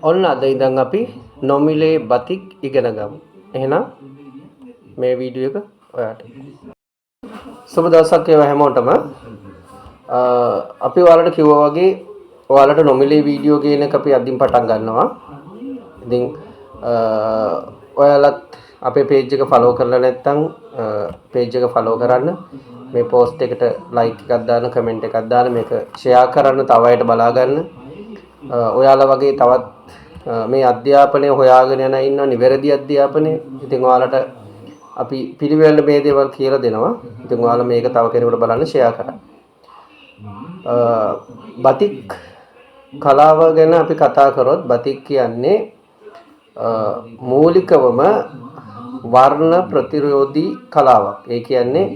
ඔන්න අද ඉඳන් අපි නොමිලේ බතික් ඉගෙන ගමු. එහෙනම් මේ වීඩියෝ එක ඔයාට. සුබ දවසක් වේවා හැමෝටම. අපි ඔයාලට කිව්වා වගේ ඔයාලට නොමිලේ වීඩියෝ ගේන එක අපි අදින් පටන් ගන්නවා. ඉතින් ඔයාලත් අපේ පේජ් එක ෆලෝ කරලා නැත්නම් පේජ් එක ෆලෝ කරන්න. මේ පෝස්ට් එකට ලයික් එකක් දාන්න, කමෙන්ට් එකක් දාන්න, මේක ෂෙයා කරන්න තව අයට බලා ගන්න. ඔයාලා වගේ තවත් මේ අධ්‍යාපනය හොයාගෙන යන අය ඉන්නවා නිවැරදි අධ්‍යාපනය. ඉතින් ඔයාලට අපි පිළිවෙලට මේ දේවල් කියලා දෙනවා. ඉතින් ඔයාලා මේක තව කෙනෙකුට බලන්න ෂෙයා කරන්න. බතික් කලාව ගැන අපි කතා කරොත් බතික් කියන්නේ මූලිකවම වර්ණ ප්‍රතිරෝධී කලාවක්. ඒ කියන්නේ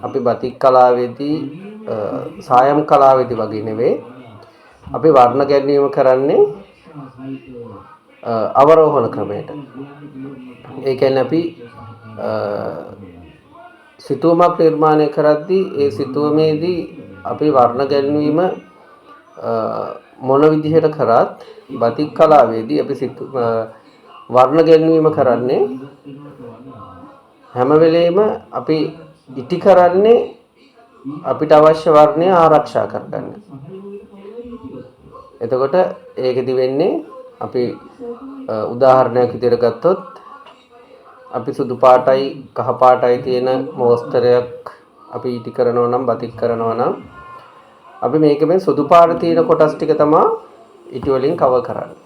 අපි බතික් කලාවේදී සායම් කලාවේදී වගේ නෙවෙයි, අපි වර්ණ ගැන්වීම කරන්නේ අවරෝහණ ක්‍රමයට. ඒ කියන්නේ අපි සිතුවමක් නිර්මාණය කරද්දී ඒ සිතුවමේදී අපි වර්ණ ගැන්වීම මොන විදිහට කරත් බතික් කලාවේදී අපි වර්ණ ගැන්වීම කරන්නේ හැම වෙලේම අපි ඉටි කරන්නේ අපිට අවශ්‍ය වර්ණය ආරක්ෂා කරගන්න. එතකොට ඒකෙදි වෙන්නේ අපි උදාහරණයක් විදිහට ගත්තොත් අපි සුදු පාටයි කහ පාටයි තියෙන මෝස්තරයක් අපි ඉටි කරනවා නම්, බතික් කරනවා නම්, අපි මේක මේ සුදු පාට තියෙන කොටස් ටික තමා ඉටි වලින් කවර් කරන්නේ.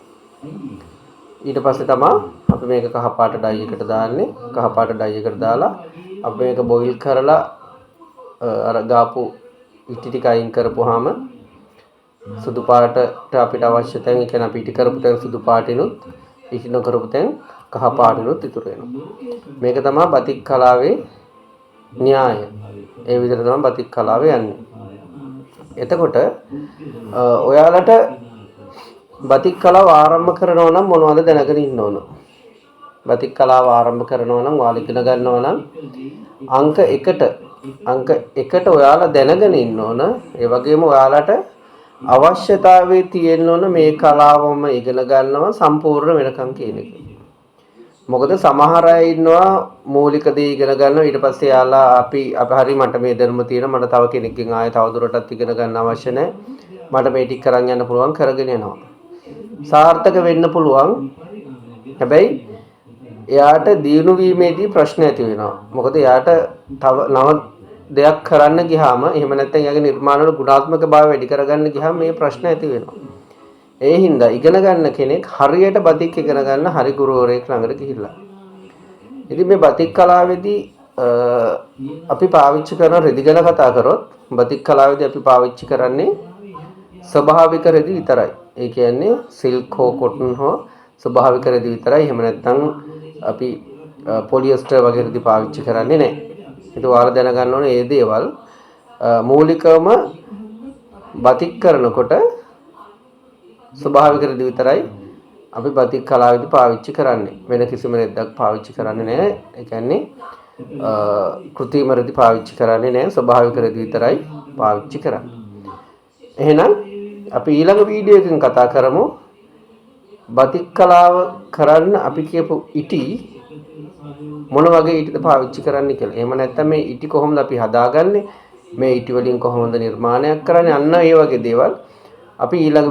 ඊට පස්සේ තමා අපි මේක කහ පාට ඩයි එකට දාන්නේ. කහ පාට ඩයි එකට දාලා අපි මේක බොයිල් කරලා අර ගාපු ඉටි ටික අයින් කරපුවාම සුදු පාටට අපිට අවශ්‍ය තැන්, ඒ කියන්නේ අපි ඉටි කරපු තැන් සුදු පාටිනුත්, ඉටි නොකරපු තැන් කහ පාටිනුත් ඉතුරු වෙනවා. මේක තමයි බතික් කලාවේ න්‍යාය. ඒ විදිහට තමයි බතික් කලාව යන්නේ. එතකොට ඔයාලට බතික් කලාව ආරම්භ කරනවා නම් මොනවද දැනගෙන ඉන්න ඕන? බතික් කලාව ආරම්භ කරනවා නම්, ඔයාලා ඉගෙන ගන්නවා නම්, අංක 1ට ඔයාලා දැනගෙන ඉන්න ඕන. ඒ වගේම ඔයාලට අවශ්‍යතාවයේ තියෙන්න ඕන මේ කලාවම ඉගෙන ගන්නවා සම්පූර්ණ වෙනකම් කියන එක. මොකද සමහර අය ඉන්නවා මූලික දේ ඉගෙන ගන්නවා, ඊට පස්සේ එයාලා අපි අපි හරි, මට මේ දැනුම තියෙනවා, මට තව කෙනෙක්ගෙන් ආයෙ තව දුරටත් ඉගෙන ගන්න අවශ්‍ය නැහැ, මට මේ ටික කරන් යන්න පුළුවන් කරගෙන යනවා. සාර්ථක වෙන්න පුළුවන්. හැබැයි එයාට දියුණු වීමේදී ප්‍රශ්න ඇති වෙනවා. මොකද එයාට තව නව දෙයක් කරන්න ගියාම, එහෙම නැත්නම් එයාගේ නිර්මාණ වල ගුණාත්මක භාවය වැඩි කරගන්න ගියාම මේ ප්‍රශ්න ඇති වෙනවා. ඒ හින්දා ඉගෙන ගන්න කෙනෙක් හරියට බතික් ඉගෙන ගන්න හරි ගුරුවරයෙක් ළඟට ගිහිල්ලා. ඉතින් මේ බතික් කලාවේදී අපි පාවිච්චි කරන රෙදි ගැන කතා කරොත්, බතික් කලාවේදී අපි පාවිච්චි කරන්නේ ස්වභාවික රෙදි විතරයි. ඒ කියන්නේ සිල්ක් හෝ කොටන් හෝ ස්වභාවික රෙදි විතරයි. එහෙම නැත්නම් අපි පොලියස්ටර් වගේ රෙදි පාවිච්චි කරන්නේ නැහැ. ඉතින් ඔයාලා දැනගන්න ඕනේ මේ දේවල්. මූලිකවම බතික් කරනකොට ස්වභාවික රෙදි විතරයි අපි බතික් කලාවේදී පාවිච්චි කරන්නේ. වෙන කිසිම රෙද්දක් පාවිච්චි කරන්නේ නැහැ. ඒ කියන්නේ කෘත්‍රිම රෙදි පාවිච්චි කරන්නේ නැහැ. ස්වභාවික රෙදි විතරයි පාවිච්චි කරන්නේ. එහෙනම් අපි ඊළඟ වීඩියෝ එකකින් කතා කරමු බතික් කලාව කරන්න අපි කියපු ඉටි මොන වගේ ඉටිද පාවිච්චි කරන්න කියලා. එහෙම නැත්නම් මේ ඉටි කොහොමද අපි හදාගන්නේ? මේ ඉටි වලින් කොහොමද නිර්මාණයක් කරන්නේ? අන්න ඒ වගේ දේවල් අපි ඊළඟ